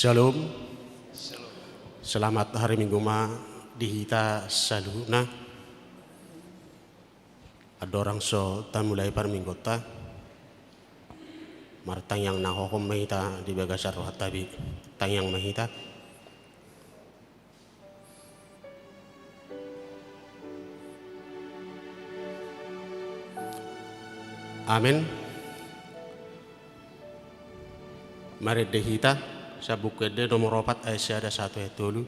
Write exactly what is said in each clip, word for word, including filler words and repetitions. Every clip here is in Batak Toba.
Shalom. Selamat hari Minggu ma di hita saluhutna. Andorang so tamulai parmingguonta, martangiang na hohom ma hita di bagasan rohanta be. Tangiang ma hita. Amen. Marende hita, Sambung Ende nomor opat ayat sada sahat tu ayat tolu.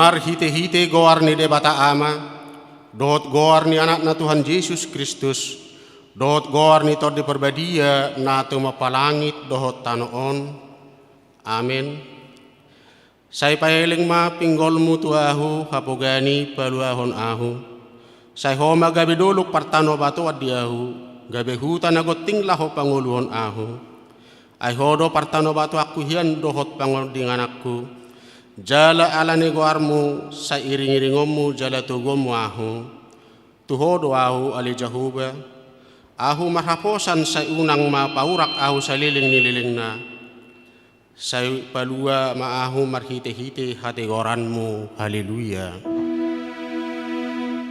Marhitehite goar ni Debata Ama, dohot goar ni Anakna Tuhan Jesus Kristus, dohot goar ni Tondi Parbadia na tumompa langit dohot tano on. Amen. Sai paeleng ma pinggolmu tu ahu, hapoga ni paluahon ahu. Sai ho ma gabe dolok partanobatoan di ahu, gabe huta na gonting laho pangoluhon ahu. Ai ho do partanobatoanku hian dohot pangondingananku. Jala ala ni goarmu sai iringiringonmu jala toguonmu ahu. Tu ho do ahu ale Jahowa. Ahu marhaposan sai unang ma paurak ahu saleleng ni lelengna. Sai palua ma ahu marhitehite hategoranmu. Haleluya. Haleluya.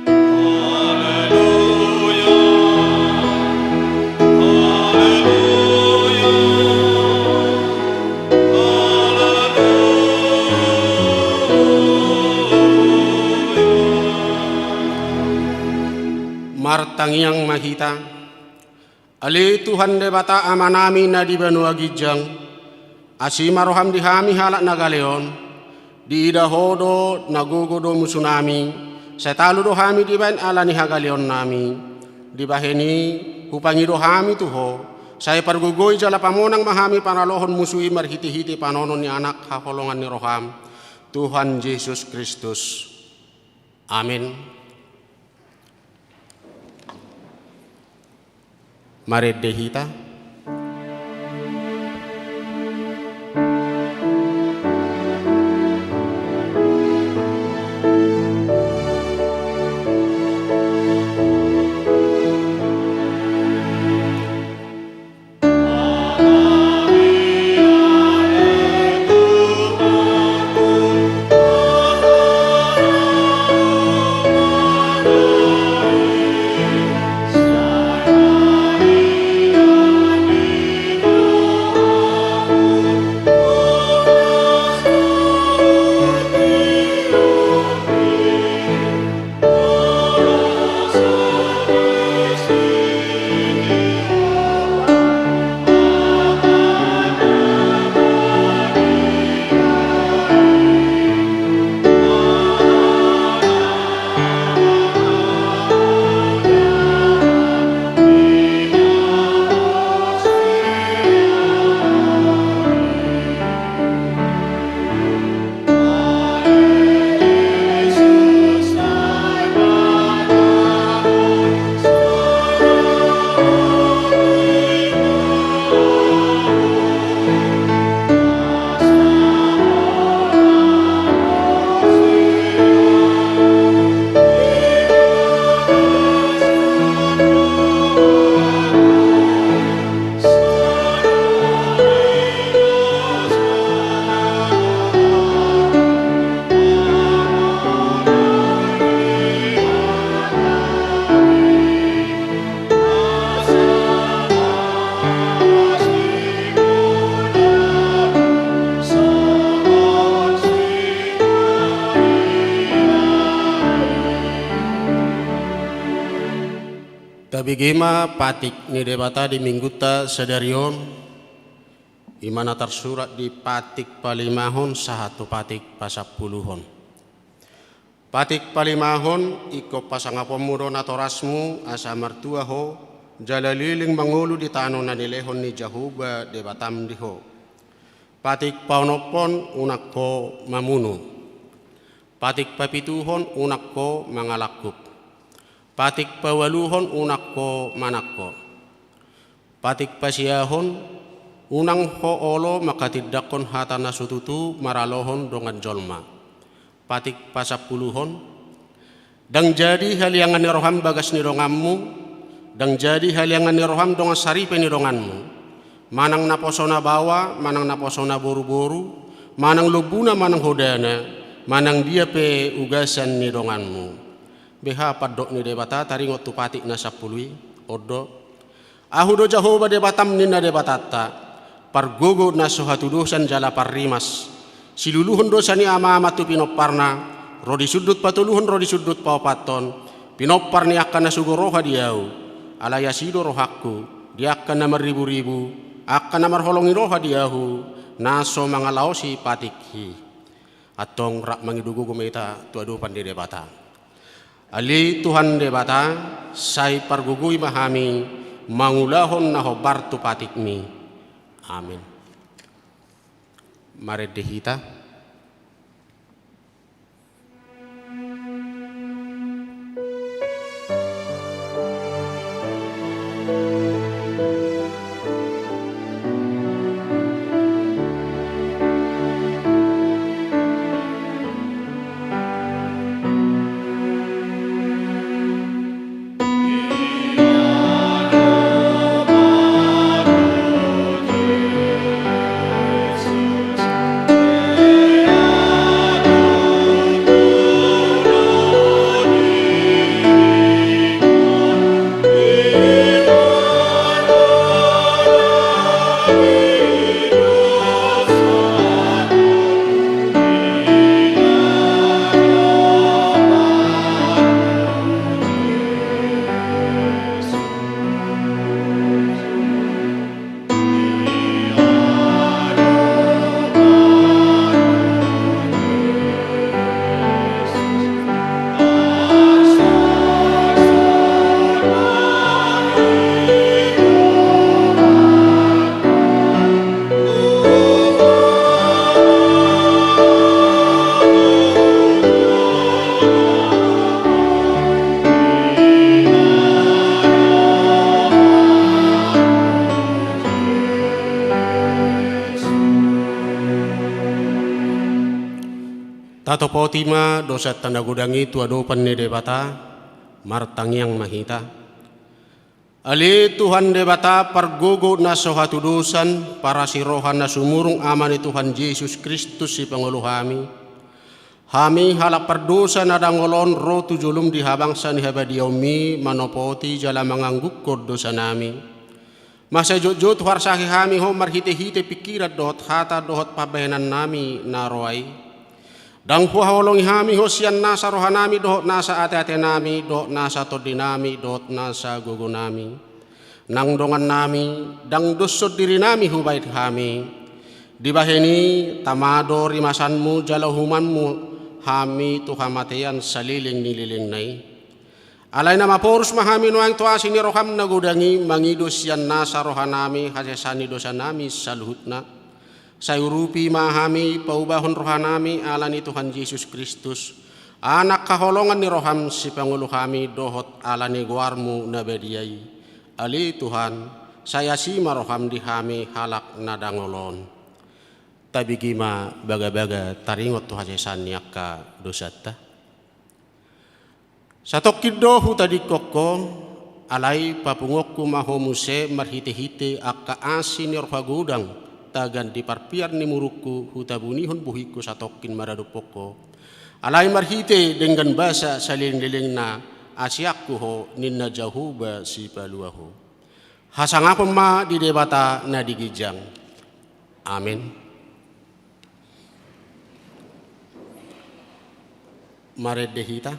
Haleluya. Haleluya. Martangiang ma hita. Ale Tuhan Debata Amanami na di banua ginjang, asi ma roham di hami halak na gale on. Diida ho do na gogo do musunami, sai talu do hami dibahen ala ni hagaleonnami. Dibahen i hupangido hami tu ho, sai pargogoi jala pamonang ma hami panalohon musu i marhitehite panaonon ni Anak haholongan ni roham, Tuhan Jesus Kristus. Amen. Marende hita. Tabege ma patik ni Debata di minggunta sadari on, i ma na tarsurat di patik palimahon sahat tu patik pasampuluhon. Patik palimahon, ingkon pasangaponmu do natorasmu asa martua ho, jala leleng mangolu di tano na nilehon ni Jahowa Debatam di ho. Patik paonomhon, unang ho mamunu. Patik papituhon, unang ho mangalangkup. Patik paualuhon, unang ho manangko. Patik pasiahon, unang ho olo manghatindanghon hata na so tutu maralohon dongan jolma. Patik pasampuluhon, ndang jadi haliangan ni roham bagas ni donganmu, ndang jadi haliangan ni roham dongan saripe ni donganmu, manang naposona baoa, manang naposona boruboru, manang lombuna, manang hodana, manang dia pe ugasan ni donganmu. Beha pandok ni Debata taringot tu patik na sampulu i? On do: Ahu do Jahowa Debatam, ninna Debatanta, pargogo na so hatudosan jala parrimas, siluluhon dosa ni amama tu pinomparna, ro di sundut patoluhon, ro di sundut paopathon, pinompar ni angka na sogo roha di ahu. Alai asi do rohangku di angka na marriburibu, angka na marholong ni roha di ahu, na so mangalaosi patikhi. Antong rap mangido gogo ma hita tu adopan ni Debata. Ale Tuhan Debata, sai pargogoi ma hami mangulahon na hombar tu patikmi. Amen. Marende hita. Tatopoti ma dosanta na godang i tu adopan ni Debata, martangiang ma hita. Ale Tuhan Debata pargogo na so hatudosan, parasi roha na sumurung, Ama ni Tuhan Jesus Kristus sipangolu hami. Hami halak pardosa na dangol on ro tu jolom di habangsa ni habadiaonmi manopoti jala manganggukkon dosanami. Mansai jotjot huarsahi hami Ho marhitehite pingkiran dohot hata dohot pambahenannami na roa i. Ndang huhaholongi hami Ho sian nasa rohanami dohot nasa ateatenami dohot nasa tondinami dohot nasa gogonami. Nang dongannami, ndang doshon dirinami hubahen hami. Dibahen i, tama do rimasanmu jala uhumanmu hami tu hamatean saleleng ni lelengna i. Alai na maporus ma hami nuaeng tu asi ni roham na godang i mangido sian nasa rohanami hasesaan ni dosanami saluhutna. Sai urupi ma hami paubahon rohanami ala ni Tuhan Jesus Kristus, Anak haholongan ni roham sipangolu hami dohot ala ni goarmu na badia i. Ale Tuhan, sai asi ma roham di hami halak na dangol on. Tabege ma bagabaga taringot tu hasesaan ni angka dosanta. Satongkin do hutadingkon Ho, alai papunguonku ma Ho muse marhitehite angka asi ni roha godang tagan di parpiar ni murungku hutabunihon bohingku satongkin maradophon Ho. Alai marhite denggan basa saleleng-lelengna, asianku Ho ninna Jahowa Sipalua Ho. Hasangapon ma di Debata na di ginjang. Amen. Marende hita.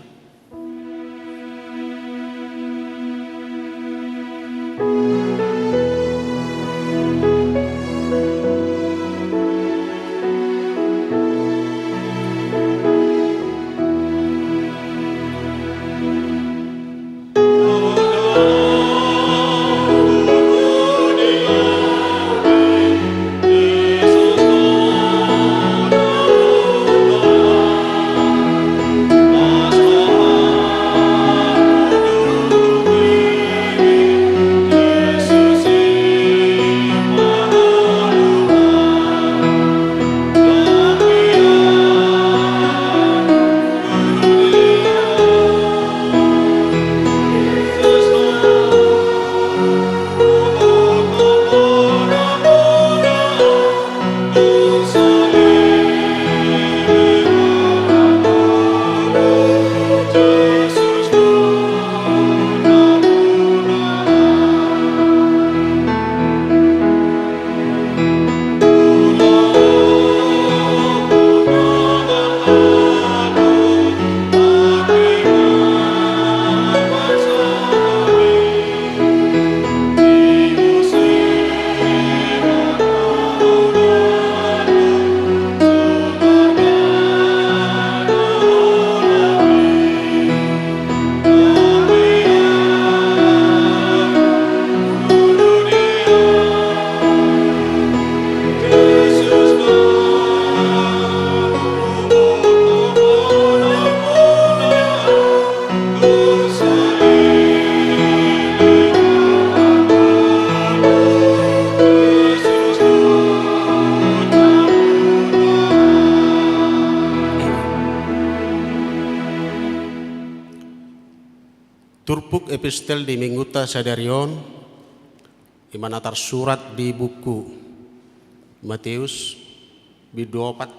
Turpuk epistel di minggunta sadari on, i ma na tarsurat di buku Mateus, bindu opat,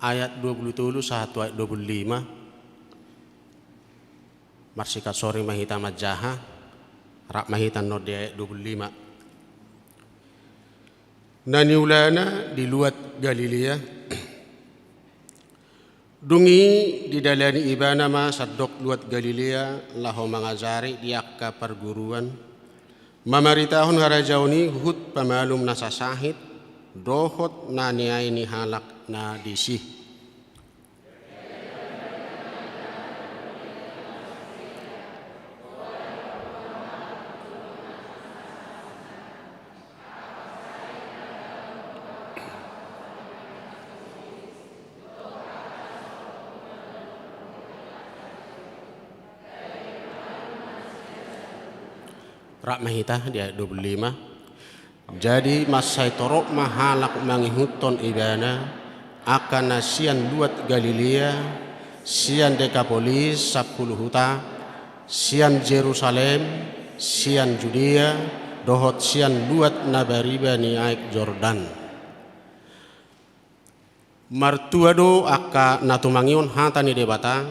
ayat dua pulu tolu sahat tu ayat dua pulu lima. Marsikat sori ma hita manjaha, rap ma hita annon di ayat dua pulu lima. Na niulana di luat Galilea. Dung i didalani ibana ma sandok luat Galilea laho mangajari di angka parguruan, mamaritahon harajaon i huhut pamalum nasa sahit dohot na niae ni halak na disi. Rap ma hita di ayat dua pulu lima. Jadi mansai torop ma halak mangihuthon ibana, angka na sian luat Galilea, sian Dekapolis sampulu huta, sian Jerusalem, sian Judea, dohot sian luat na bariba ni aek Jordan. Martua do angka na tumangihon hata ni Debata,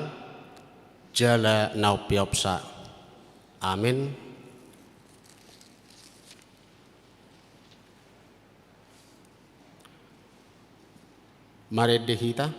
jala na umpeopsa. Amen. Marende hita.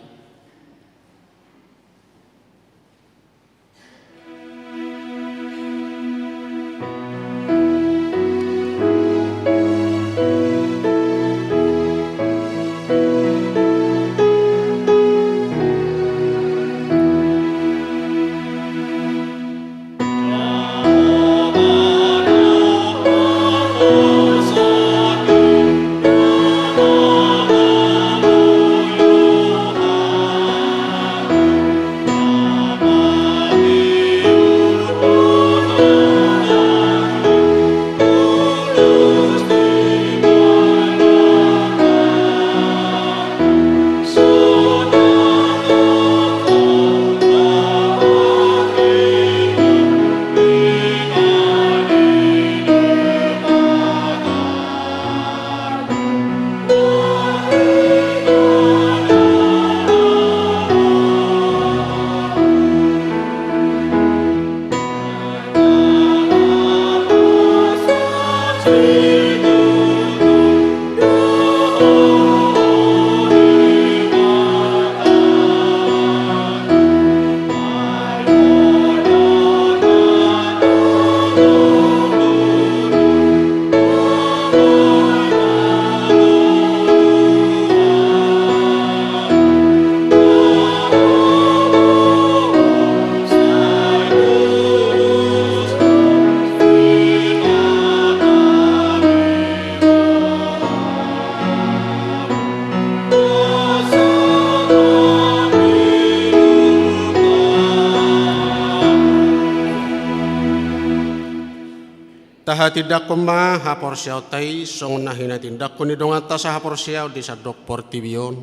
Tahatindangkon ma haporseaonta i songon na hinatindangkon ni donganta sahaporseaon di sandok portibi on.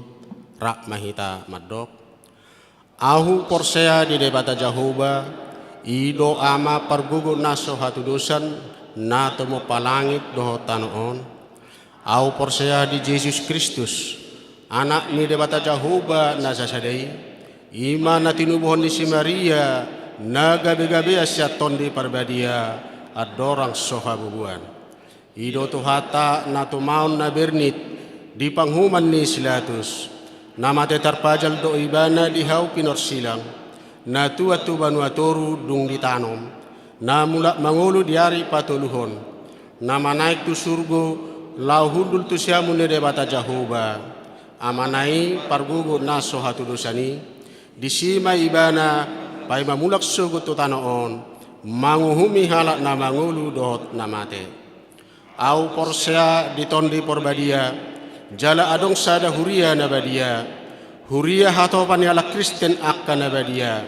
Rap ma hita mandok. Ahu porsea di Debata Jahowa, i do Ama pargogo na so hatudosan, na tumompa langit dohot tano on. Ahu porsea di Jesus Kristus, Anak ni Debata Jahowa na sasada i, i ma na tinubuhon ni si Maria, na gabegabean sian Tondi Parbadia, andorang so habubuan. I do Tuhanta na tumaon na bernit di panguhuman ni si Pilatus, na mate tarpajal do Ibana di hau pinorsilang, na tuat tu banua toru dung ditanom, na mulak mangolu di ari patoluhon, na manaek tu surgo laho hundul tu siamun ni Debata Jahowa, Amana i pargogo na so hatudosan i, disi ma Ibana paima mulak sogot tu tano on, manguhumi halak na mangolu dohot na mate. Ahu porsea di Tondi Parbadia, jala adong sada huria na badia, huria hatopan ni halak Kristen angka na badia,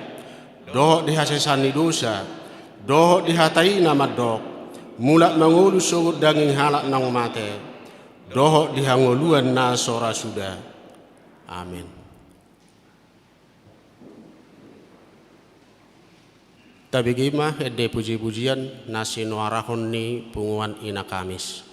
dohot di hasesaan ni dosa, dohot di hata i na mandok, mulak mangolu sogot daging halak naung mate, dohot di hangoluan na so ra suda. Amen. Tabege ma ende pujipujian na sinoarahon ni punguan Ina Kamis.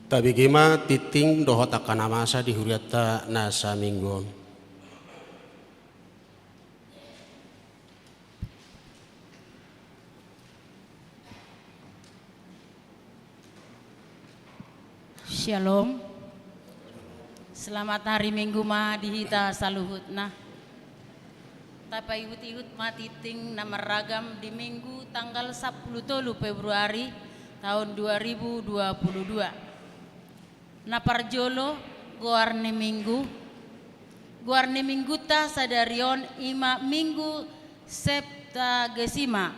Tabege ma tingting dohot angka na masa di hurianta na saminggu on. Syalom. Selamat hari Minggu ma di hita saluhutna. Tapaihut-ihut ma tingting na marragam di Minggu tanggal sampulu tolu Februari taon dua ribu dua pulu dua. Na parjolo, goar ni Minggu. Goar ni Minggunta sadari on i ma Minggu Septuagesima.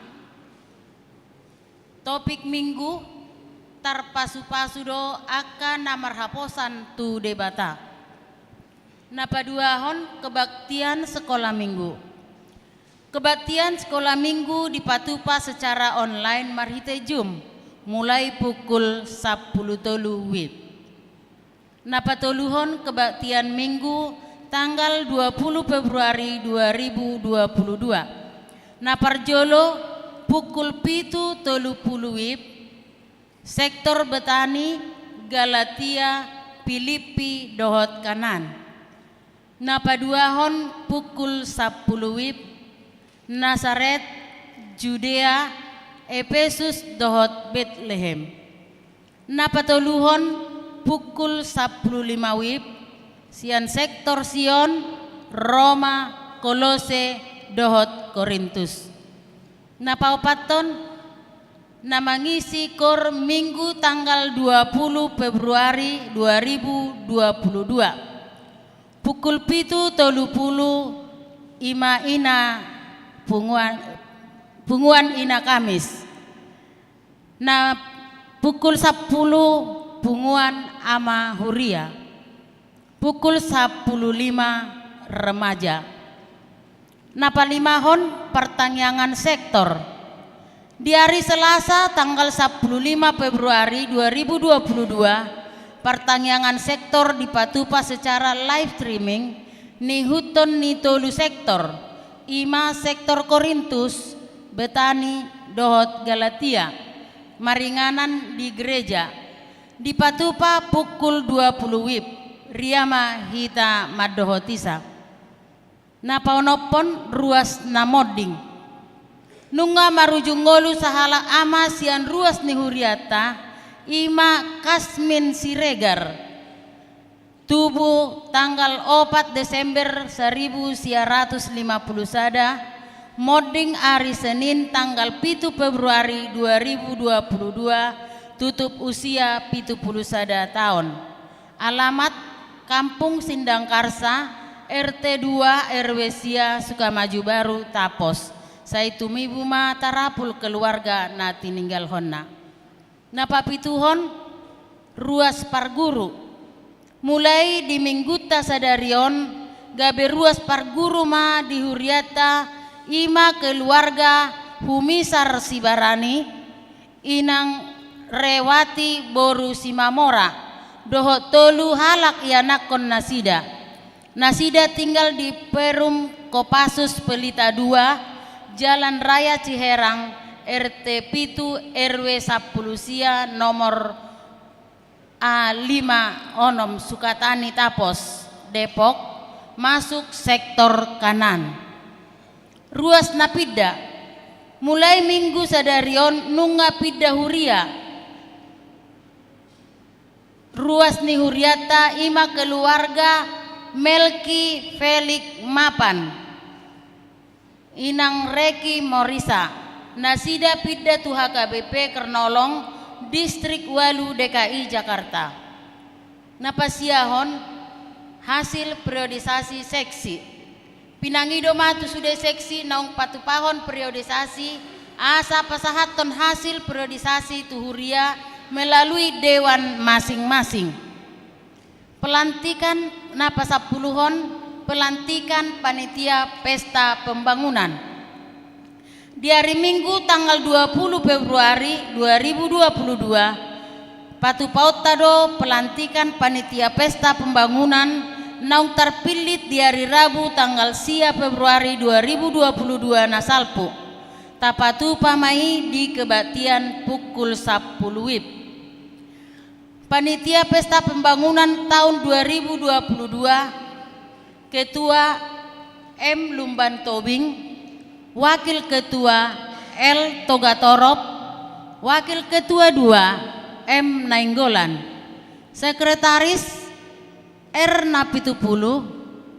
Topik Minggu: Tarpasu-pasu do angka na marhaposan tu Debata. Na paduahon, kebaktian sekolah Minggu. Kebaktian sekolah Minggu dipatupa secara online marhite Zoom, mulai pukul sampulu tolu wib. Na patoluhon, kebaktian Minggu tanggal dua pulu Februari dua ribu dua pulu dua. Na parjolo, pukul pitu tolu pulu wib, sektor Betani, Galatia, Pilippi dohot Kanaan. Na paduahon, pukul sampulu wib, Nasaret, Judea, Epesus dohot Betlehem. Na patoluhon, pukul sampulu lima wib, sian sektor Sion, Roma, Kolose dohot Korintus. Na paopathon, na mangisi koor Minggu tanggal dua pulu Februari dua ribu dua pulu dua. Pukul pitu tolu pulu, i ma ina punguan, punguan ina Kamis. Na pukul sampulu, punguan ama huria. Pukul sampulu lima, remaja. Na palimahon, partangiangan sektor. Di ari Selasa tanggal sampulu lima Februari dua ribu dua pulu dua, partangiangan sektor dipatupa secara live streaming, niihuthon ni tolu sektor, i ma sektor Korintus, Betani dohot Galatia, maringanan di gereja. Dipatupa pukul dua pulu wib, ria ma hita mandohot isa. Na paonomhon, ruas na monding. Nunga marujung ngolu sahalak ama sian ruas ni hurianta, i ma Kasmin Siregar. Tubu tanggal opat Desember saribu sia ratus lima pulu sada, monding ari Senin tanggal pitu Februari dua ribu dua pulu dua, tutup usia pitu pulu sada taon. Alamat: Kampung Sindangkarsa, R T dua, R W sia, Sukamaju Baru, Tapos. Sai tumibu ma tarapul keluarga na tininggalhonna. Na papituhon, ruas parguru. Mulai di Minggunta sadari on, gabe ruas parguru ma di hurianta, i ma keluarga Humisar Sibarani, Inang Rewati boru Simamora, dohot tolu halak ianakhon nasida. Nasida tinggal di Perum Kopassus Pelita dua, Jalan Raya Ciherang, R T pitu, R W sampulu sia, nomor A lima onom, Sukatani, Tapos, Depok, masuk sektor Kanaan. Ruas na pinda. Mulai Minggu sadari on nunga pinda huria. Ruas ni hurianta i ma keluarga Melki Felix Mapan, Inang Reki Morisa. Nasida pinda tu H K B P Kernolong, Distrik ualu, D K I Jakarta. Na pasiahon, hasil periodisasi seksi. Pinangido ma tu sude seksi naung patupahon periodisasi, asa pasahathon hasil periodisasi tu huria melalui dewan masing-masing. Pelantikan. Na pasampuluhon, pelantikan panitia pesta pembangunan. Di ari Minggu tanggal dua pulu Februari dua ribu dua pulu dua, patupaonta do pelantikan panitia pesta pembangunan naung tarpillit di ari Rabu tanggal sia Februari dua ribu dua pulu dua na salpu. Tapatupa ma i di kebaktian pukul sampulu wib. Panitia Pesta Pembangunan tahun dua ribu dua puluh dua, Ketua M Lumban Tobing, Wakil Ketua L Togatorop, Wakil Ketua dua M Nainggolan, Sekretaris R Napitupulu,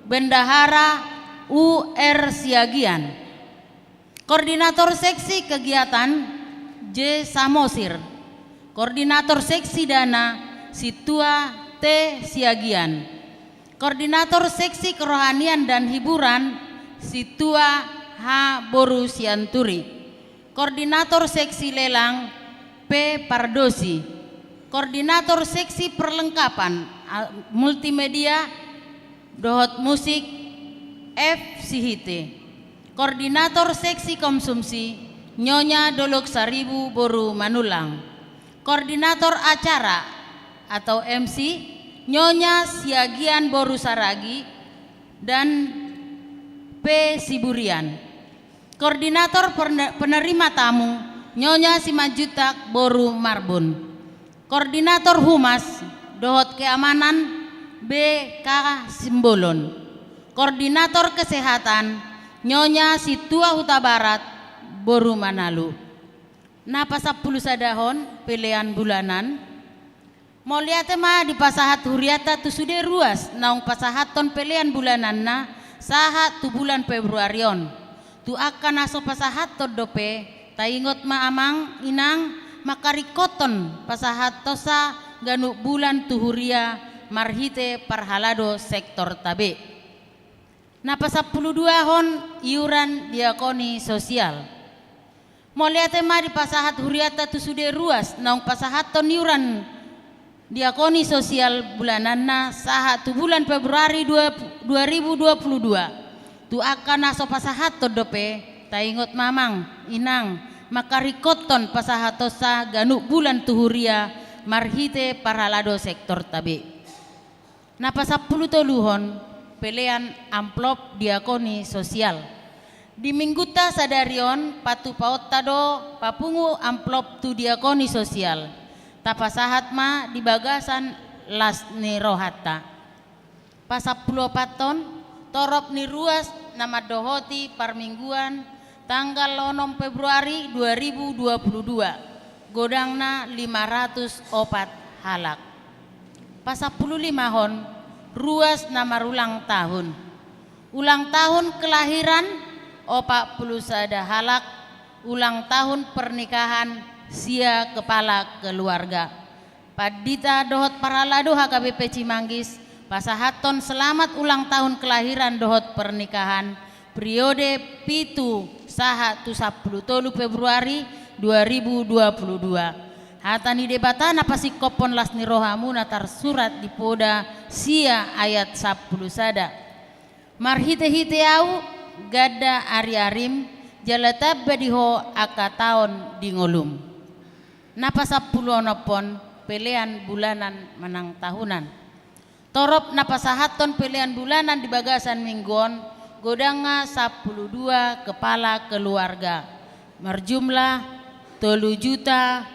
Bendahara U R Siagian. Koordinator Seksi Kegiatan J Samosir. Koordinator Seksi Dana Sintua T Siagian. Koordinator Seksi Kerohanian dan Hiburan Sintua H Boru Sianturi. Koordinator Seksi Lelang P Pardosi. Koordinator Seksi Perlengkapan, a, Multimedia dohot Musik F Sihite. Koordinator Seksi Konsumsi Nyonya Dolok Saribu Boru Manulang. Koordinator Acara atau M C Nyonya Siagian Boru Saragi dan P Siburian. Koordinator perne-, penerima tamu Nyonya Simanjuntak Boru Marbun. Koordinator Humas dohot Keamanan B K Simbolon. Koordinator Kesehatan Nyonya Sintua Hutabarat Boru Manalu. Na pasampulu sadahon pelean bulanan. Mauliate ma dipasahat hurianta tu sude ruas naung pasahathon pelean bulananna sahat tu bulan Februari on. Tu angka na so pasahathon dope, taingot ma amang inang mangkaringkothon pasahathonsa ganup bulan tu huria marhite parhalado sektorta be. Na pasampulu duahon iuran diakoni sosial. Mauliate ma dipasahat hurianta tu sude ruas naung pasahathon iuran diakoni sosial bulananna sahat tu bulan Februari dua, dua ribu dua puluh dua. Tu angka na so pasahathon dope, taingot ma amang inang mangkaringkothon pasahathonsa ganup bulan tu huria marhite parhalado sektorta be. Na pasampulu toluhon pelean amplop diakoni sosial. Di minggunta sadari on patupaonta do papungu amplop tu diakoni sosial. Tapasahat ma di bagasan las ni rohanta. Pasampulu opathon, torop ni ruas na mandohoti parmingguan tanggal onom Februari dua ribu dua puluh dua, godangna lima ratus opat halak. Pasampulu limahon, ruas na marulang tahun. Ulang tahun kelahiran opat pulu sada halak, ulang tahun pernikahan sia kepala keluarga. Pandita dohot parhalado H K B P Cimanggis pasahathon selamat ulang tahun kelahiran dohot pernikahan periode pitu sahat tu sampulu tolu Februari dua ribu dua puluh dua. Hata ni Debata na pasingkophon las ni rohamuna tarsurat di Poda sia ayat sampulu sada. Marhitehite ahu ganda ariarim, jala tamba di ho angka taon di ngolum. Na pasampulu onomhon pelean bulanan manang tahunan. Torop na pasahathon pelean bulanan di bagasan minggu on, godangna sampulu dua kepala keluarga, marjumlah tolu juta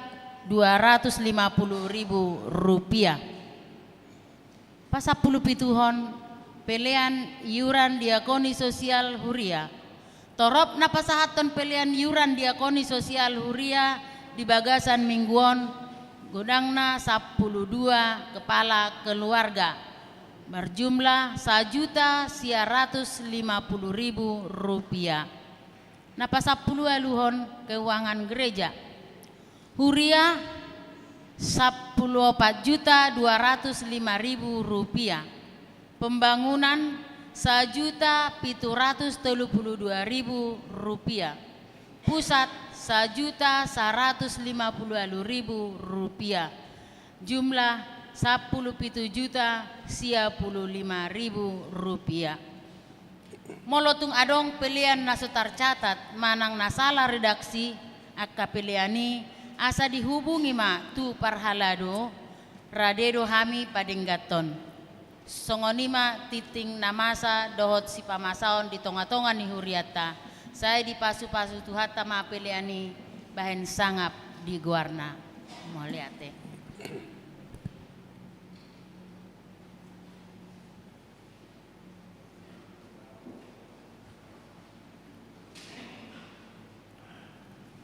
dua ratus lima pulu ribu rupiah. Pasampulu pituhon, pelean iuran diakoni sosial huria. Torop na pasahathon pelean iuran diakoni sosial huria di bagasan minggu on, godangna sampulu dua kepala keluarga, marjumlah sajuta sia ratus lima pulu ribu rupiah. Na pasampulu ualuhon, keuangan gereja. Huria, sampulu opat juta dua ratus lima ribu rupiah. Pembangunan, sajuta pitu ratus tolu pulu dua ribu rupiah. Pusat, sajuta saratus lima pulu ualu ribu rupiah. Jumlah, sampulu pitu juta sia pulu lima ribu rupiah. Molo tung adong pelean na so tarcatat manang na sala redaksi angka pelean i, asa dihubungi ma tu parhalado, rade do hami padengganhon. Songon i ma tintin na masa dohot sipamasaon di tongatonga ni hurianta, sai dipasupasu Tuhanta ma pelean i bahen sangap di goarna. Mauliate.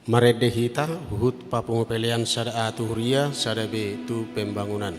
Marende hita, huhut papungu pelean sada A tu huria, sada B tu pembangunan.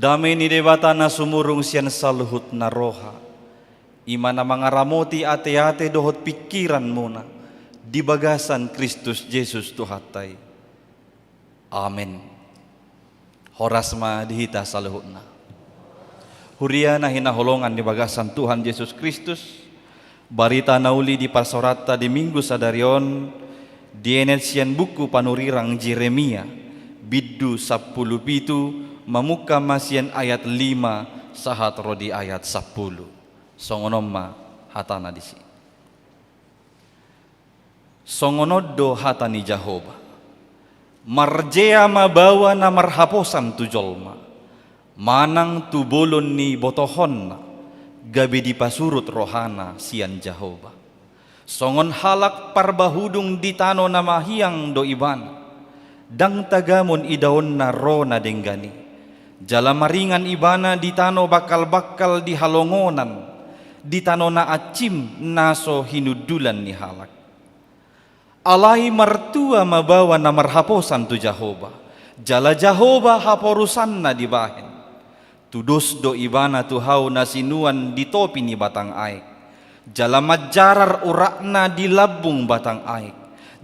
Dame ni Debata na sumurung sian saluhutna roha, i ma na mangaramoti ateate dohot pingkiranmuna di bagasan Kristus Jesus Tuhanta i. Amen. Horas ma di hita saluhutna. Huria na hinaholongan di bagasan Tuhan Jesus Kristus, barita na uli diparsorata di Minggu sadari on dienet sian buku panurirang Jeremia, bindu sampulu pitu, mamungka ma sian ayat lima sahat ro di ayat sampulu. Songon on ma hatana disi. Songon on do hata ni Jahowa: Marjea ma baoa na marhaposan tu jolma, manang tu bolon ni botohonna, gabe dipasurut rohana sian Jahowa. Songon halak parbahudung di tano na mahiang do ibana, ndang tagamon idaonna ro na denggan i. Jala maringan ibana di tano bangkalbangkal di halongonan, di tano na ansim na so hinundulan ni halak. Alai martua ma baoa na marhaposan tu Jahowa, jala Jahowa haporusanna dibahen. Tudos do ibana tu hau na sinuan di topi ni batang aek, jala manjarar uratna di lambung batang aek,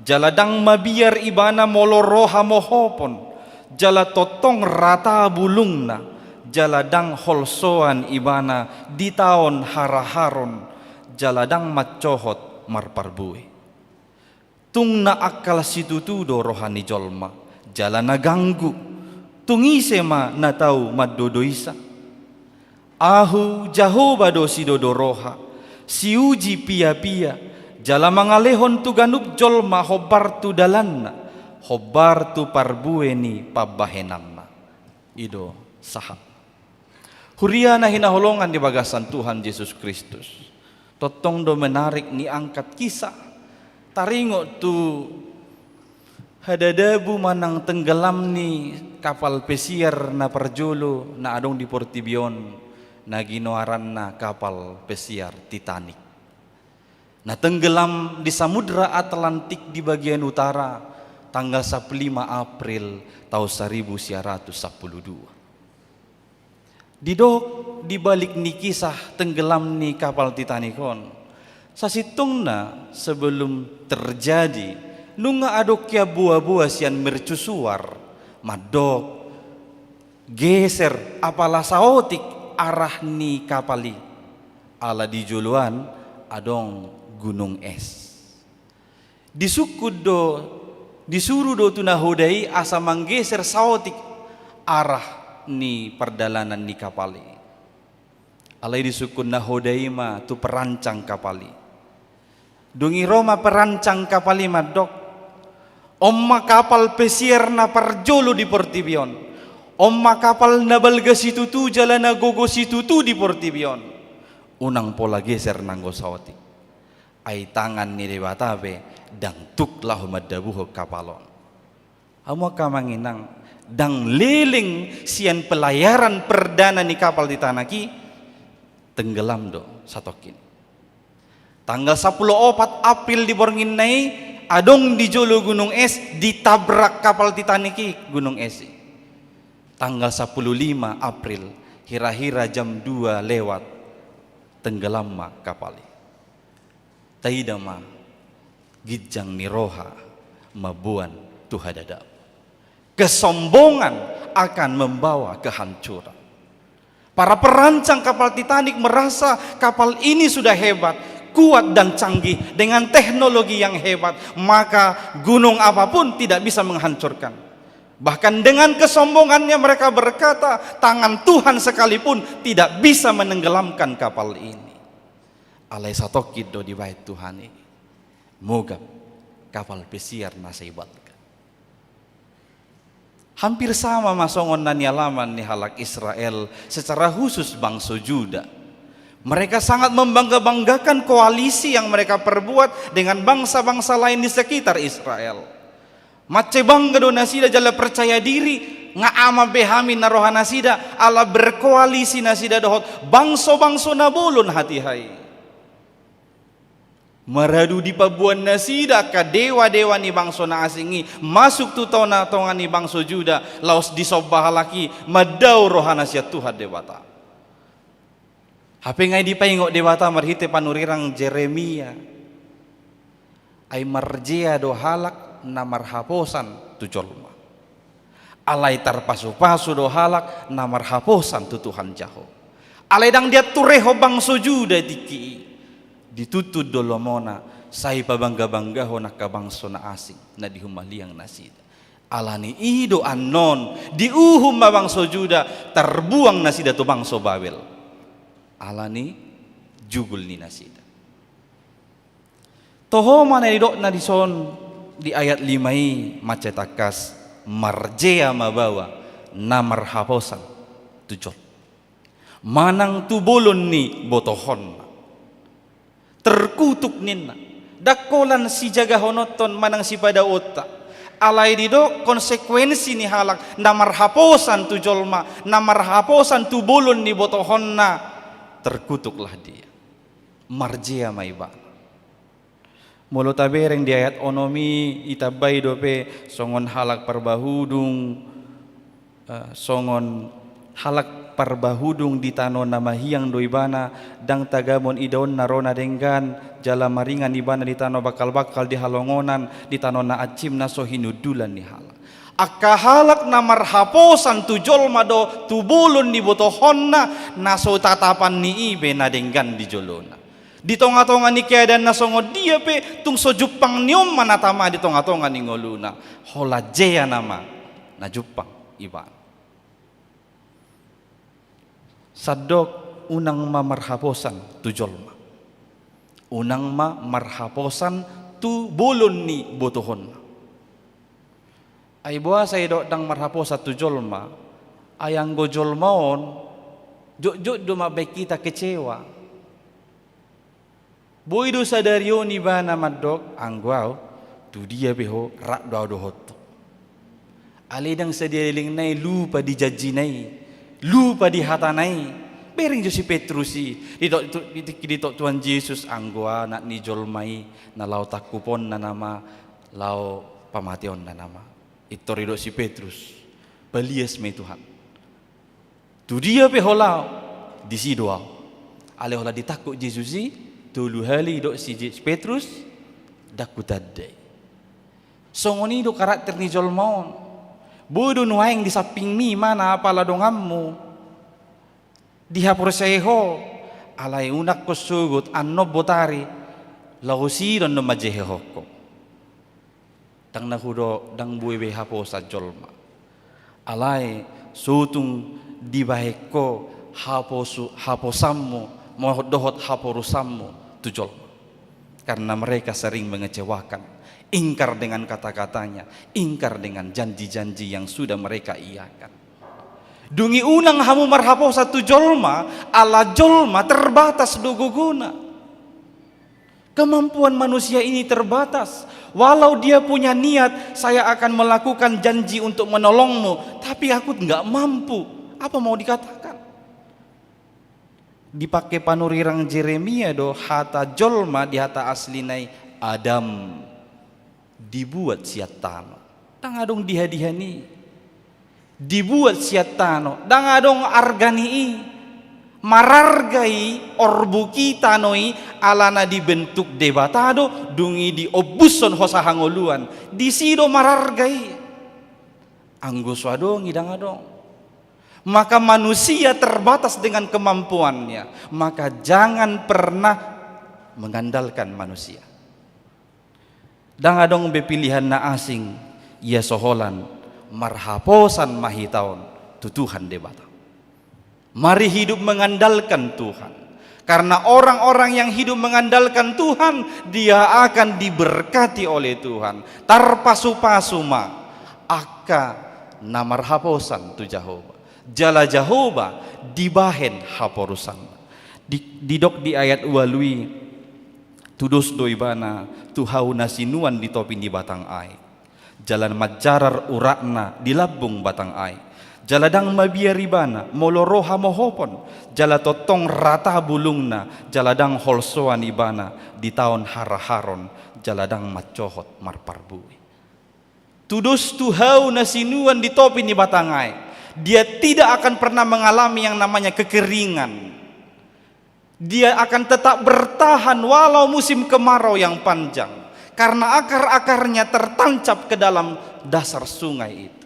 jala ndang mabiar ibana molo ro hamohopon, jala tongtong rata bulungna, jala ndang holsoan ibana di taon haraharon, jala ndang mansohot marparbue. Tung na angkal situtu do roha ni jolma, jala na ganggu, tung ise ma na tau mandodoisa? Ahu Jahowa do sidodo roha, siuji piapia, jala mangalehon tu ganup jolma hombar tu dalanna, hombar tu parbue ni pambahenanna. I do sahat. Huria na hinaholongan di bagasan Tuhan Jesus Kristus, tongtong do menarik niangkat kisah, taringot tu hadadabu manang tenggelam ni kapal pesiar na parjolo na adong di portibi on, na ginoaranna kapal pesiar Titanic, na tenggelam di Samudra Atlantik di bagian utara, tanggal sampulu lima April taon saribu sia ratus sampulu dua. Didok di balik ni kisah tenggelam ni kapal Titanic on, sasintongna sebelum terjadi, nunga adong ia boaboa sian mercusuar mandok, geser apala saotik arah ni kapal i, ala di joloan adong gunung es. Disungkun do, disuru do tu nahoda i asa manggeser saotik arah ni pardalanan ni kapal i. Alai disungkun nahoda i ma tu perancang kapal i. Dung i ro ma perancang kapal i mandok, on ma kapal pesiar na parjolo di portibi on. On ma kapal na balga situtu jala na gogo situtu di portibi on. Unang pola geser nanggo saotik. Ai tangan ni Debata pe ndang tuk laho mandabuhon kapal on. Hamu angka amang inang, ndang leleng sian pelayaran perdana ni kapal Titanic i, tenggelam do satongkin. Tanggal sampulu opat April di borngin na i, adong di jolo gunung es, ditabrak kapal Titanic i gunung es i. Tanggal sampulu lima April, hira-hira jam dua lewat, tenggelam ma kapal i. Taida ma, ginjang ni roha mamboan tu hadadabu. Kesombongan akan membawa kehancuran. Para perancang kapal Titanic merasa kapal ini sudah hebat, kuat dan canggih, dengan teknologi yang hebat, maka gunung apapun tidak bisa menghancurkan. Bahkan dengan kesombongannya mereka berkata, tangan Tuhan sekalipun tidak bisa menenggelamkan kapal ini. Alai satongkin do dibahen Tuhan i, mogap kapal pesiar na sai balga. Hampir sama ma songon na nialaman ni halak Israel, secara khusus bangso Juda. Mereka sangat membangga-banggakan koalisi yang mereka perbuat dengan bangsa-bangsa lain di sekitar Israel. Mansai bangga do nasida jala percaya diri, nga aman be hami na roha nasida, ala berkoalisi nasida dohot bangso-bangso na bolon hatiha i. Maradu dipaboan nasida angka dewa-dewa ni bangso na asing i masuk tu tonga-tonga ni bangso Juda, laos disomba halak i, mandao rohana sian Tuhan Debata. Hape nga i dipaingot Debata marhite panurirang Jeremia. Ai marjea do halak na marhaposan tu jolma. Alai tarpasu-pasu do halak na marhaposan tu Tuhan Jahowa. Alai ndang diantureho bangso Juda tingki i. Dituntun do lomona, sai pabangga-banggahon angka bangso na asing, na di humaliang nasida. Alani i do annon, diuhum ma bangso Juda, tarbuang nasida tu bangso Babel. Alani jugul ni nasida. Toho ma na nidokna dison di ayat lima i, mansai tangkas, marjea ma baoa na marhaposan tu jolma. Manang tu bolon ni botohonna. Terkutuk ninna. Ndang holan sijagahononta manang sipadaonta. Alai didok konsekuensi ni halak na marhaposan tu jolma, na marhaposan tu bolon ni botohonna, terkutuklah dia. Marjea ma ibana. Molo tabereng di ayat onom i, itambai dope songon halak parbahudung, eh, songon halak parbahudung di tano na mahiang do ibana, ndang tagamon idaonna ro na denggan, jala maringan ibana di tano bangkal-bangkal di halongonan, di tano na ansim na so hinundulan ni halak. Angka halak na marhaposan tu jolma do, tu bolon ni botohonna, na so tatapan ni i be na denggan di jolona. Di tonga-tonga ni keadaan na songon dia pe, tung so jumpang ni on ma na tama di tonga-tonga ni ngoluna. Holan jea nama na jumpang ibana. Sandok, unang ma marhaposan tu jolma. Unang ma marhaposan tu bolon ni botohonna. Ai boasa i do ndang marhaposan tu jolma? Ai anggo jolma on, jotjot do mambaen hita kecewa. Boi do sadari on ibana mandok, anggo au, tu dia pe ho, rap do au dohot ho. Alai ndang sadia lelengna i lupa di janjina i, lupa di hatana i. Bereng jo si Petrus i, ditok, ditok, ditok Tuhan Jesus, anggo Anak ni jolma i, na laho tangkuponna nama, laho pamateonna nama. Pintor didok si Petrus, palias ma i Tuhan. Tu dia pe ho laho, disi do au. Alai holan ditangkup Jesus i, tolu hali didok si Je-, Petrus, ndang hutanda i. Songon i do karakter ni jolma on. Boi do nuaeng di sampingmi ma na apala donganmu. Dihaporseai ho, alai unang ho sogot, annon botari, laos i do annon manjehehon ho. Ndang na hudok, ndang boi be haposan jolma. Alai, so tung dibaen ho haposu-, haposanmu, mo-, dohot haporusanmu tu jolma. Karena mereka sering mengecewakan, ingkar dengan kata-katanya, ingkar dengan janji-janji yang sudah mereka iakan. Dung i unang hamu marhaposan tu jolma, ala jolma terbatas do gogona. Kemampuan manusia ini terbatas. Walau dia punya niat, saya akan melakukan janji untuk menolongmu, tapi aku nggak mampu. Apa mau dikatakan? Dipake panurirang Jeremia do hata jolma di hata aslina i, Adam, dibuat sian tano. Ndang adong diha-diha ni i. Dibuat sian tano, ndang adong arga ni i. Mararga i, orbuk i, tano i, alana dibentuk Debata do, dung i diombushon hosa hangoluan. Disi do mararga i. Anggo so adong i, ndang adong. Maka manusia terbatas dengan kemampuannya, maka jangan pernah mengandalkan manusia. Ndang adong be pilihan na asing, ia so holan marhaposan ma hita on tu Tuhan Debata. Mari hidup mengandalkan Tuhan. Karena orang-orang yang hidup mengandalkan Tuhan, dia akan diberkati oleh Tuhan. Tarpasu-pasu ma angka na marhaposan tu Jahowa. Jala Jahowa dibahen haporusanna. Di-, didok di ayat ualu i, tudos do ibana tu hau na sinuan di topi ni batang aek. Jala manjarar uratna di lambung batang aek. Jala ndang mabiar ibana molo ro hamohopon, jala tongtong rata bulungna, jala ndang holsoan ibana di taon haraharon, jala ndang mansohot marparbue. Tudos tu hau na sinuan di topi ni batang aek. Dia tidak akan pernah mengalami yang namanya kekeringan. Dia akan tetap bertahan walau musim kemarau yang panjang, karena akar-akarnya tertancap ke dalam dasar sungai itu.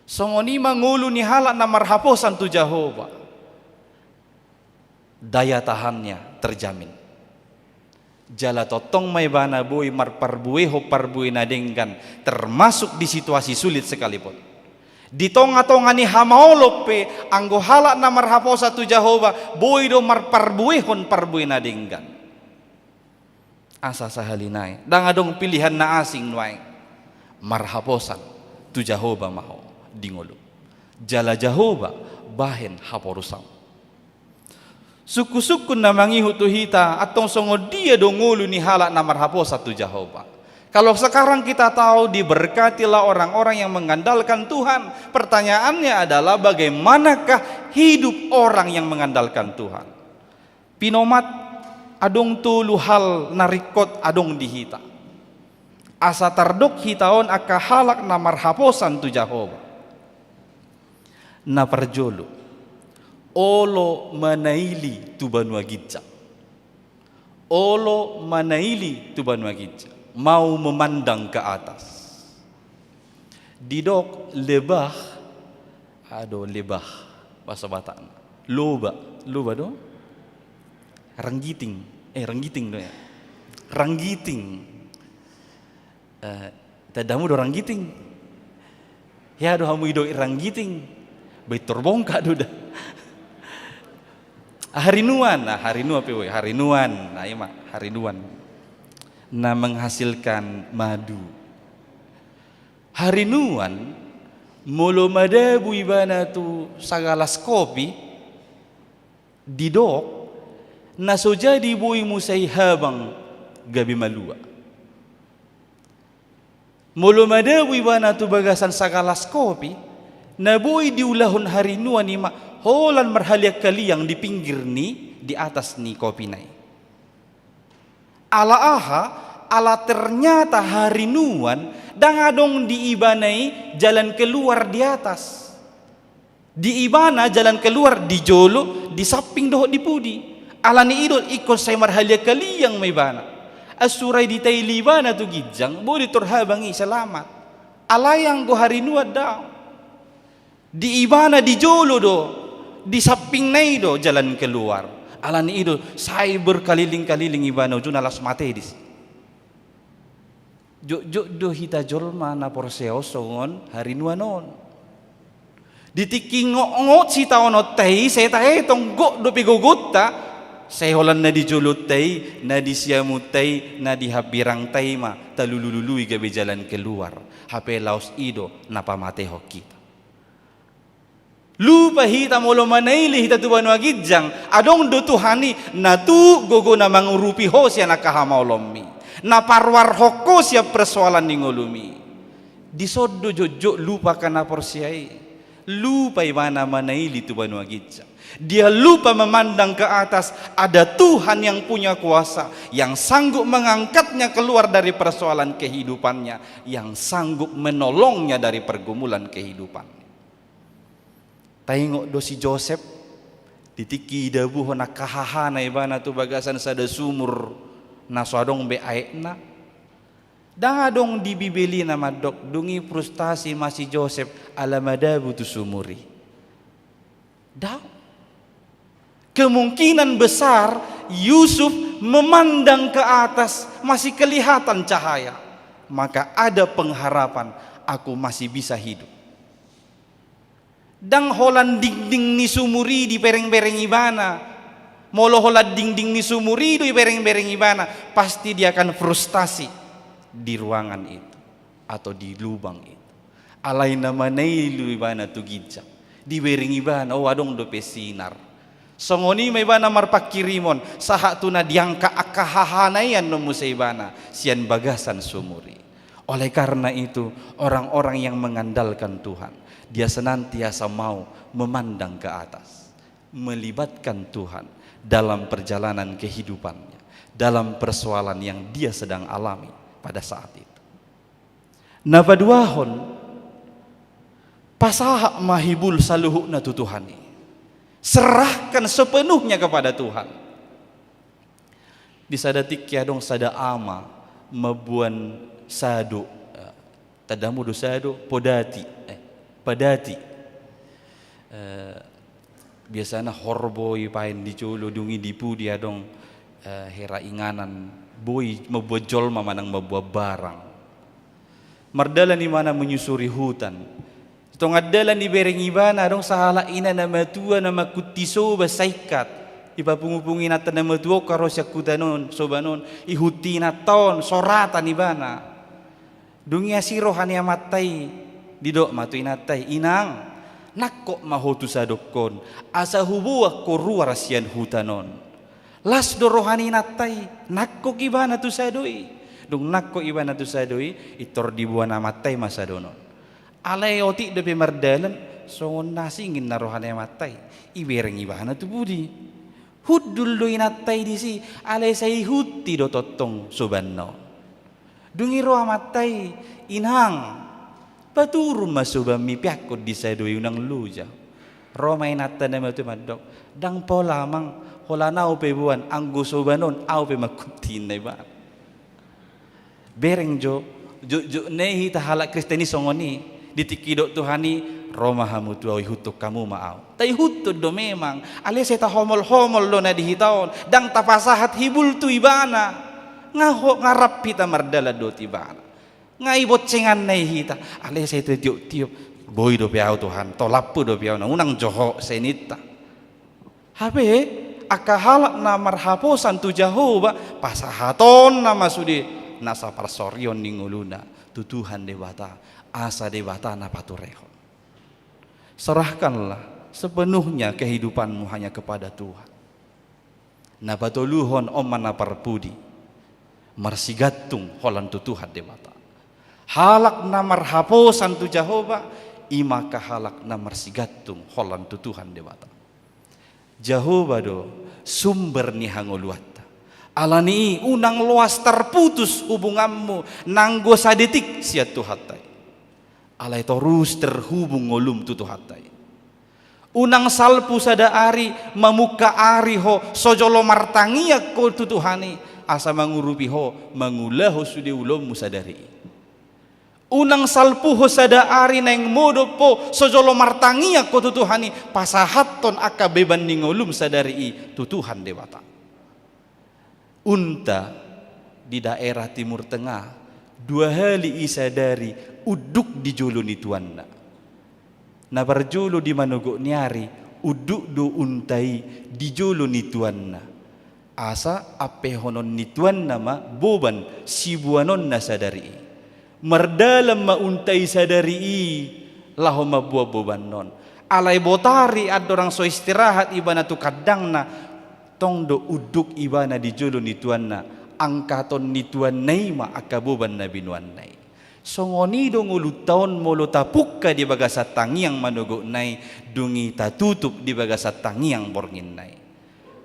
Songon i ma ngolu ni halak na marhaposan tu Jahowa. Daya tahannya terjamin. Jala tongtong ma ibana boi marparbuehon parbue na denggan, termasuk di situasi sulit sekalipun. Di tonga-tonga ni hamaolon pe, anggo halak na marhaposan tu Jahowa, boi do marparbuehon parbue na denggan. Asa sahali nai ndang adong pilihan na asing nuaeng. Marhaposan tu Jahowa ma ho di ngolu. Jala Jahowa bahen haporusam. Sungkun-sungkun na mangihut tu hita, antong songon dia do ngolu ni halak na marhaposan tu Jahowa? Kalau sekarang kita tahu diberkatilah orang-orang yang mengandalkan Tuhan, pertanyaannya adalah bagaimanakah hidup orang yang mengandalkan Tuhan? Pinomat, adong tolu hal na ringkot adong di hita asa tardok hita on angka halak na marhaposan tu Jahowa. Na parjolo, olo manaili tu banua ginjang. Olo manaili tu banua ginjang, mau memandang ke atas. Didok lebah, ado lebah, bahasa Batak, loba, loba do? Ranggiting, eh, ranggiting do ya. Ranggiting. Eh, tandamu do Ranggiting. Ya do hamu ido Ranggiting. Baen torbongka do da. Harinuan, nah, harinuan pe, woi, harinuan. Nah, ima, harinuan. Na menghasilkan madu. Harinuan, molo madabu ibana tu sagalas kopi, didok, na so jadi boi muse i habang gabe malua. Molo madabu ibana tu bagasan sagalas kopi, na boi diulahon harinuan ima holan marhaliang-haliang di pinggir ni, di atas ni kopi na i. Ala aha? Ala ternyata harinuan ndang adong di ibana i jalan keluar di atas. Di ibana jalan keluar di jolo, di samping dohot di pudi. Alani i do ingkon sai marhaliang-haliang ma ibana. Asurai ditaili ibana tu ginjang, boi do tor habang i selamat. Alai anggo harinuan ndang. Di ibana di jolo do, di sampingna i do jalan keluar. Alani i do sai berkaliling-kaliling ibana, ujungna laos mate disi. Jotjot do hita jolma na porsea on songon harinuan on. Di tingki ngot-ngot sitaononta i, sai taetong gok dope gogonta, sai holan na di jolonta i, na di siamunta i, na di hambirangta i ma talulu-lului gabe jalan keluar. Hape laos i do na pamatehon hita. Lupa hita molo manaili hita tu banua ginjang, adong do Tuhan i na tuk gogona mangurupi ho sian angka hamaolonmi, na paruarhon ho sian persoalan ni ngolumi. Dison do jotjot lupa angka na porsea i. Lupa ibana manaili tu banua ginjang. Dia lupa memandang ke atas, ada Tuhan yang punya kuasa, yang sanggup mengangkatnya keluar dari persoalan kehidupannya, yang sanggup menolongnya dari pergumulan kehidupannya. Taingot do si Josep, di tingki idabuhon angka hahana ibana tu bagasan sada sumur na so adong be aekna. Ndang adong di Bibel i na mandok, dung i frustasi ma si Josep ala madabu tu sumur i. Ndang. Kemungkinan besar Yusuf memandang ke atas, masih kelihatan cahaya. Maka ada pengharapan, aku masih bisa hidup. Ndang holan dingding ni sumur i dibereng-bereng ibana. Molo holan dingding ni sumur i do dibereng-bereng ibana, pasti dia akan frustasi di ruangan itu atau di lubang itu. Alai na manaili ibana tu ginjang, dibereng ibana, oh, adong dope sinar. Songon i ma ibana marpangkirimon, sahat tu na diangkat angka hahana i annon muse ibana sian bagasan sumur i. Oleh karena itu, orang-orang yang mengandalkan Tuhan, dia senantiasa mau memandang ke atas, melibatkan Tuhan dalam perjalanan kehidupannya, dalam persoalan yang dia sedang alami pada saat itu. Na paduahon, pasahat ma hibul saluhutna tu Tuhan i. Serahkan sepenuhnya kepada Tuhan. Di sada tingki adong sada ama mamboan sado, eh, tandamu do sado, podati, eh, padati. Eh, biasana horbo i baen di jolo, dung i di pudi adong, eh, hera inganan, boi mamboan jolma manang mamboan barang. Mardalan ibana menyusuri hutan. Di tonga dalan dibereng ibana adong sahalak ina na matua na mangkunti soba saingkat. Ipapungupungu inanta na matua on, angka ro sian huta on, soban on, ihut inanta on, soratan ibana. Dung i asi roha ni amanta i, didok ma tu inanta i, "Inang, nangkok ma ho tu sadongkon, asa huboan ho ruar sian huta on." Las do roha ni inanta i, nangkok ibana tu sado i. Dung nangkok ibana tu sado i, pintor diboan amanta i ma sadon on. Alai otik dope mardalan, songon na asing ninna roha ni amanta i, ibereng ibana tu pudi. Hundul do inanta i disi, alai sai ihut i do tongtong sobanna on. Dung i ro amanta i, "Inang, paturun ma sobanmi, peakkon di sado i, unang loja." Ro ma inanta na matua i mandok, "Ndang pola, Amang, holan ahu pe boan, anggo soban on ahu pe manghuti," ninna ibana. Bereng jo, jotjot nai hita halak Kristen i songon i, di tingki didok Tuhan i, "Ro ma hamu tu ahu, ihuthon hamu ma ahu." Taihuthon do memang, alai sai tahomolhomol do na di hita on, ndang tapasahat hibul tu ibana. Nga ho-, nga rap hita mardalan dohot ibana. Nga i boncenganna i hita, alai sai tatioptiop, "Boi dope ahu Tuhan, tolaphu dope ahu, na unang jo ho," sai ninta. Hape, angka halak na marhaposan tu Jahowa, pasahatonna ma sude nasa parsorion ni ngoluna tu Tuhan Debata, asa Debata na paturehon. Serahkanlah sepenuhnya kehidupanmu hanya kepada Tuhan. Na patoluhon, on ma na parpudi, marsigantung holan tu Tuhan Debata. Halak na marhaposan tu Jahowa, i ma angka halak na marsigantung holan tu Tuhan Debata. Jahowa do sumber ni hangoluanta. Alani i unang loas tarputus hubunganmu nanggo sadetik sian Tuhanta i. Alai torus terhubung ngolum tu Tuhanta i. Unang salpu sada ari, mamungka ari ho, so jolo martangiang ho tu Tuhan i, asa mangurupi ho, mangulahon sude ulaonmu sadari i. Unang salpu ho sada ari naeng modom ho, so jolo martangiang ho tu Tuhan i, pasahathon angka beban ni ngolum sadari i tu Tuhan Debata. Unta di daerah Timur Tengah, dua hali i sadari unduk di jolo ni tuanna. Na parjolo di manogot ni ari, unduk do unta i di jolo ni tuanna. Asa ampehonon ni tuanna ma boban siboanonna sadari i. Mardalan ma unta i sadari i laho mamboan boban on. Alai botari andorang so istirahat ibana tu kandangna, tong do unduk ibana di jolo ni tuanna, angkaton ni tuanna i ma angka boban na binoanna i. Songon i do ngolunta on molo tapungka di bagasan tangiang manogotna i, dung i tatutup di bagasan tangiang bornginna i.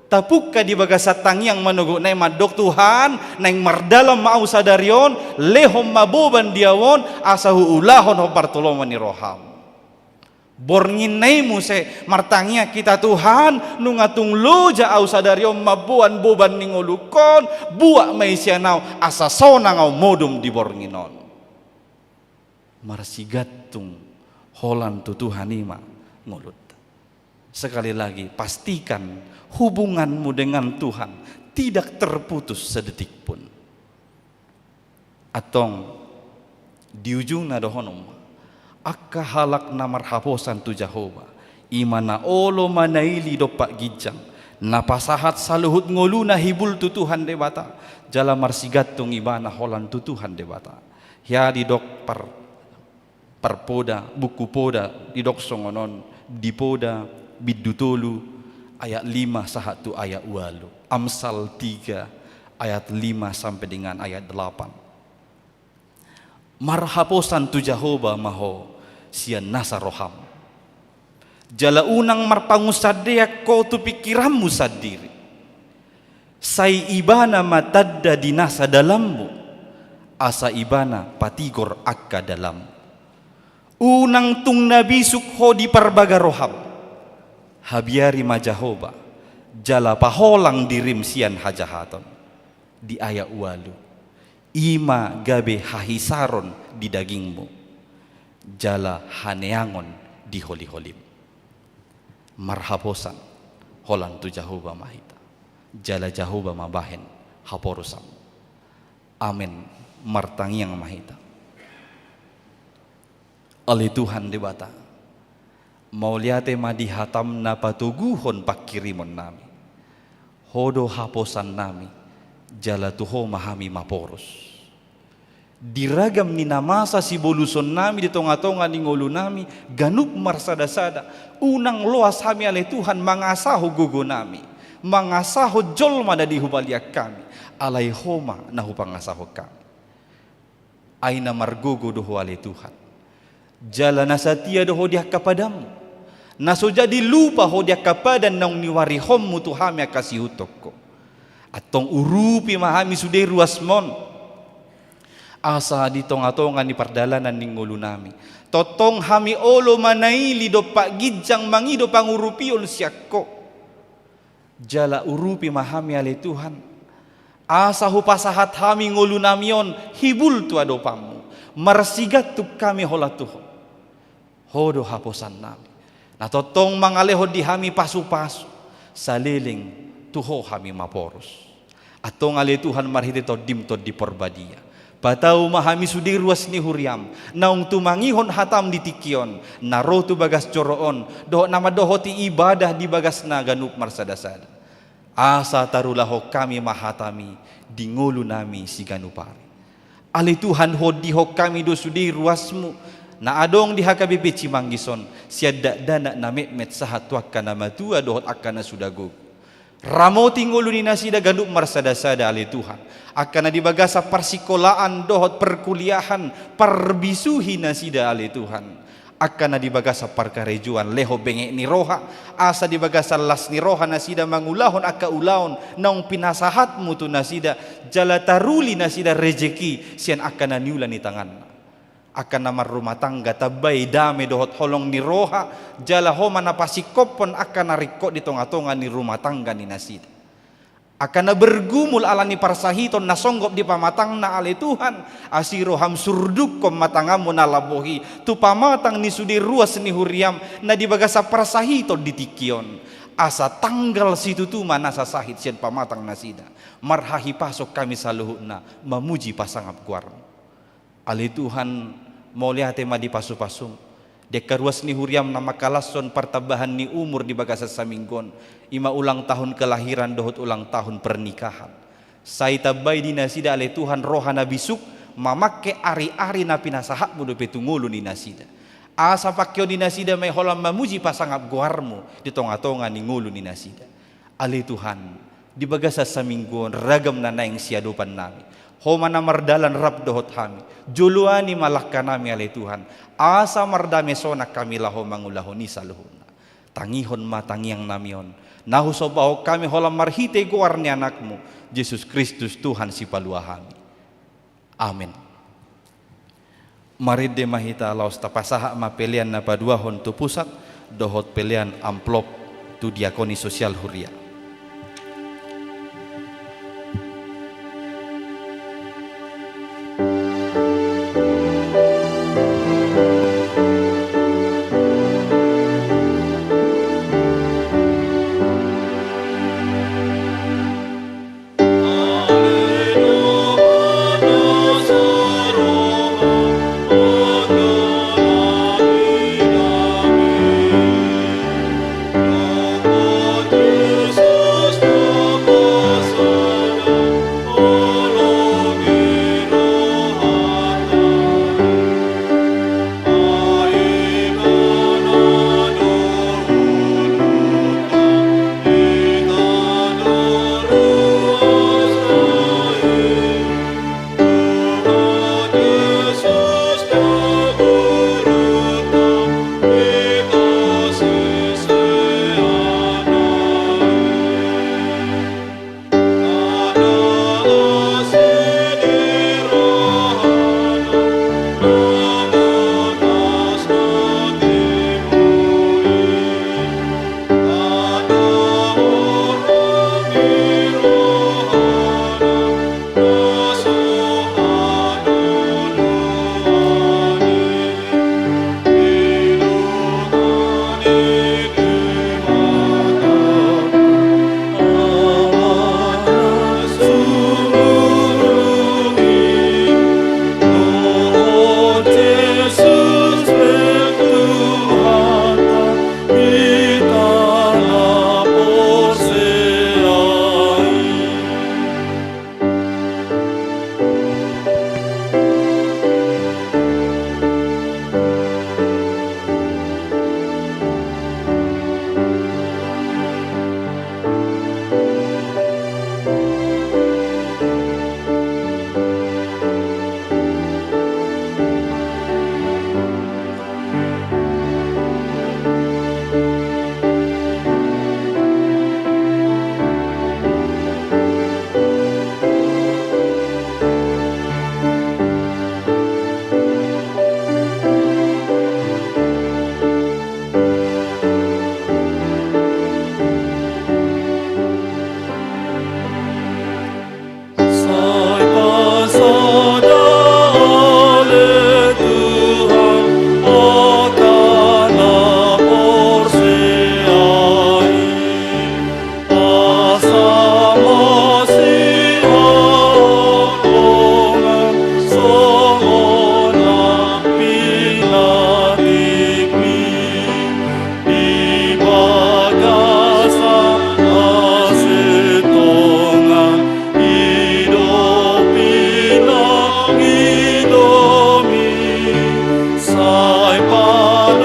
Tapungka di bagasan tangiang manogotna i mandok, "Tuhan, naeng mardalan ma ahu sadari on, lehon ma boban di ahu on, asa huulahon hombar tu lomo ni roham." Bornginna i muse martangiang hita, "Tuhan, nunga tung loja ahu sadari on mamboan boban ni ngolungkon, buat ma i sian ahu, asa sonang ahu modom di borngin on." Marsigantung holan tu Tuhan i ma ngolunta. Sekali lagi, pastikan hubunganmu dengan Tuhan tidak terputus sedetik pun. Antong, di ujungna dohonon ma, angka halak na marhaposan tu Jahowa, i ma na olo manaili dompak ginjang, na pasahat saluhut ngoluna hibul tu Tuhan Debata, jala marsigantung ibana holan tu Tuhan Debata. Hea didok par-, parpoda, buku Poda, didok songon on, di Poda bindu tolu ayat lima sahat tu ayat ualu. Amsal tiga ayat lima sampai dengan ayat delapan. Marhaposan tu Jahowa ma ho sian nasa roham. Jala unang marpangunsandean ho tu pingkiranmu sandiri. Sai Ibana ma tanda di nasa dalanmu, asa Ibana patigor angka dalanmu. Unang tung na bisuk ho di parbaga roham. Habiari ma Jahowa, jala paholang dirim sian hajahaton. Di ayat ualu. I ma gabe hahisaron di dagingmu, jala haneangon di holiholim. Marhaposan holan tu Jahowa ma hita, jala Jahowa ma bahen haporusan. Amen. Martangiang ma hita. Ale Tuhan Debata, mauliate ma di hatam na patoguhon panghirimonnami. Ho do haposan nami, jala tu Ho ma hami maporus. Di ragam ni na masa sibolusonnami di tonga-tonga ni ngolunami, ganup marsada-sada, unang loas hami ale Tuhan mangasahon gogonami, mangasahon jolma na di hubalian hami, alai Ho ma na hupangasahon hami. Ai na margogo do Ho ale Tuhan. Jala na satia do Ho di angka padanmu. Na so jadi lupa Ho di angka padan naung niwarihonmu tu hami angka siihuthon Ho. Antong urupi ma hami sude ruasmon. Asa di tonga-tonga ni pardalanan ni ngolunami, tongtong hami olo manaili dompak ginjang mangido pangurupion sian Ho. Jala urupi ma hami ale Tuhan, asa hupasahat hami ngolunami on hibul tu adopanmu, marsigantung hami holan tu Ho. Ho do haposannami, na tongtong mangalehon di hami pasu-pasu, saleleng tu Ho hami maporus. Antong ale Tuhan, marhite Tondim Tondi Parbadia, patau ma hami sude ruas ni huriam, naung tumangihon hatam di tingki on, na ro tu bagas joro on, dohot na mandohoti ibadah di bagasna ganup marsada-sada. Asa tarulahon hami ma hatami di ngolunami siganup ari. Ale Tuhan, huondihon hami do sude ruasmu, na adong di H K B P Cimanggis on, sian dakdanak na metmet sahat tu angka na matua dohot angka na suda gogo. Ramoti ngolu ni nasida ganup marsada-sada ale Tuhan. Angka na di bagasan parsikolaan dohot parkuliahan, parbisuhi nasida ale Tuhan. Angka na di bagasan parkarejoan lehon benget ni roha, asa di bagasan las ni roha nasida mangulahon angka ulaon naung pinasahatmu tu nasida, jala taruli nasida rejeki sian angka na niula ni tanganna. Angka na marrumah tangga tambai dame dohot holong ni roha, jala Ho ma na pasingkophon angka na ringkot di tonga-tonga ni rumah tangga ni nasida. Angka na bergumul ala ni parsahiton na songgop di pamatangna ale Tuhan, asi roham surdukkon ma tanganmu na lambok i tu pamatang ni sude ruas ni huriam na di bagasan parsahiton di tingki on. Asa tanggal situtu ma nasa sahit sian pamatang nasida. Marhahipason hami saluhutna mamuji pasangap goarmu. Ale Tuhan, mauliate ma di pasu-pasum. Di angka ruas ni huriam na mangkalashon partambahan ni umur di bagasan saminggu on, i ma ulang tahun kelahiran dohot ulang tahun pernikahan. Sai tambai di nasida ale Tuhan roha na bisuk, mamangke ari-ari na pinasahatmu dope tu ngolu ni nasida. Asa pangkeon ni nasida ma i holan mamuji pasangap goarmu di tonga-tonga ni ngolu ni nasida. Ale Tuhan, di bagasan saminggu on ragam na naeng siadopannami. Ho ma na mardalan rap dohot hami. Joloani ma langkanami ale Tuhan. Asa mardame sonang hami laho mangulahon i saluhutna. Tangihon ma tangiangnami on. Na husombahon hami holan marhite goar ni Anakmu, Jesus Kristus Tuhan Sipalua hami. Amen. Marende ma hita laos tapasahat ma pelean na paduahon tu pusat, dohot pelean amplop tu diakoni sosial huria.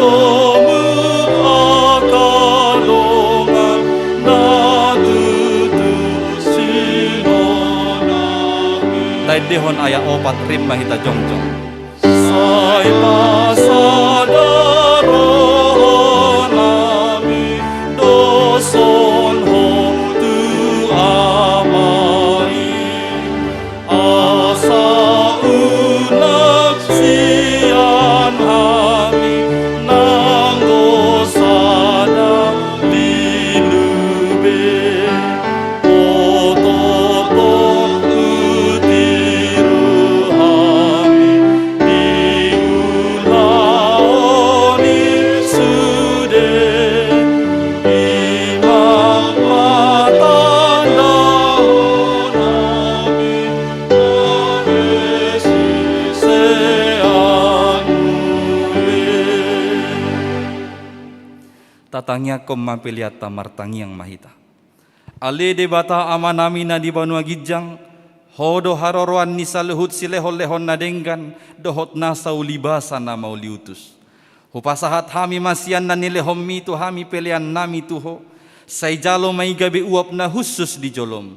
Domu angka dongan na tutu sinonangi. Taendehon ayat opat, rap ma hita jongjong. Sai pasada rohanami, doshon Ho tu Ama i. Asa unang sian hami nanggo sada lilu be. Otothot utiru hami di ulaon i sude. Ima ma tandahon hami. Tatangiangkon ma peleanta, martangiang ma hita. Ale Debata Amanami na di banua ginjang, Ho do haroroan ni saluhut silehonlehon na denggan dohot nasa ulibasa na mauliutus. Hupasahat hami ma sian na nilehonmi tu hami peleannami tu Ho, sai jalo ma i gabe uap na hushus di jolom.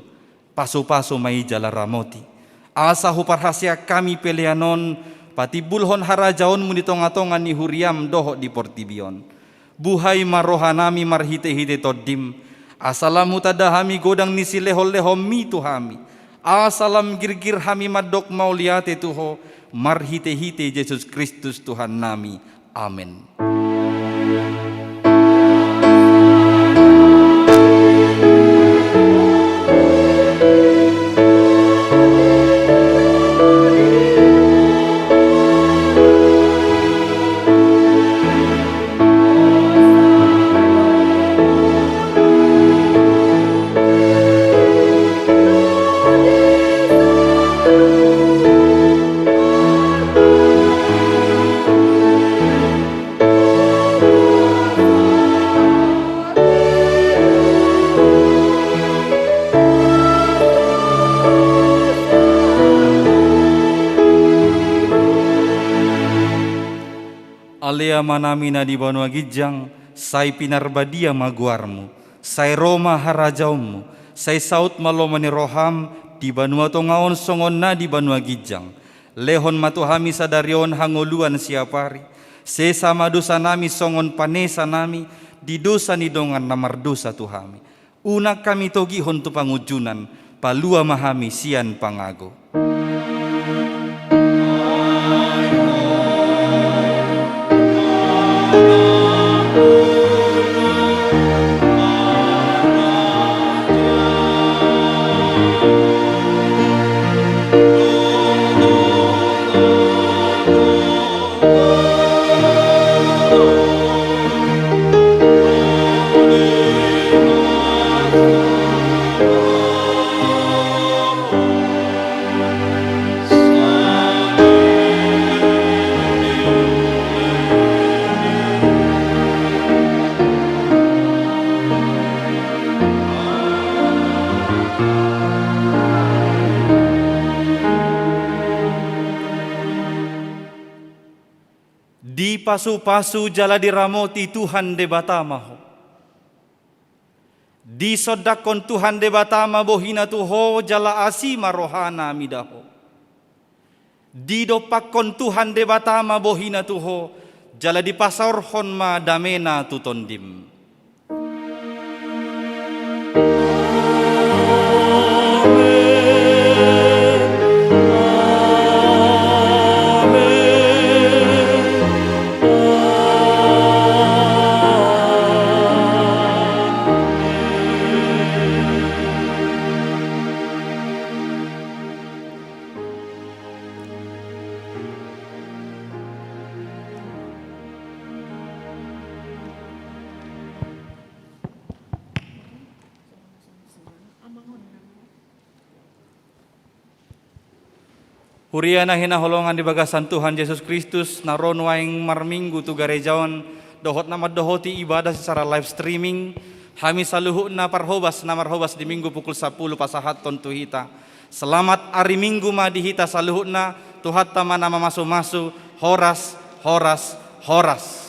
Pasupasu ma i jala ramoti, asa huparhaseang hami pelean on patimbulhon harajaonmu di tongatonga ni huriam dohot di portibi on. Buhai ma rohanami marhitehite Tondim, asa lam hutanda hami godang ni silehonlehonmi tu hami, asa lam girgir hami mandok mauliate tu Ho marhitehite Jesus Kristus Tuhannami. Amen. Ale Amanami na di banua ginjang, sai pinarbadia ma goarmu, sai ro ma harajaonmu, sai saut ma lomo ni roham di banua tonga on songon na di banua ginjang. Lehon ma tu hami sadari on hangoluan siapari. Sesa ma dosanami songon panesanami di dosa ni dongan na mardosa tu hami. Unang hami togihon tu pangunjunan, palua ma hami sian pangago. Dipasupasu jala diramoti Tuhan Debata ma ho. Disondangkon Tuhan Debata ma bohina tu ho jala asi ma rohana mida ho. Didompakkon Tuhan Debata ma bohina tu ho jala dipasaorhon ma damena tu tondim. Huria na hinaholongan di bagasan Tuhan Jesus Kristus, na ro nuaeng marminggu tu gareja on, dohot na mandohoti ibadah secara live streaming, hami saluhutna parhobas na marhobas di Minggu pukul sampulu pasahathon tu hita. Selamat ari Minggu ma di hita saluhutna, Tuhanta ma na mamasumasu, horas, horas, horas.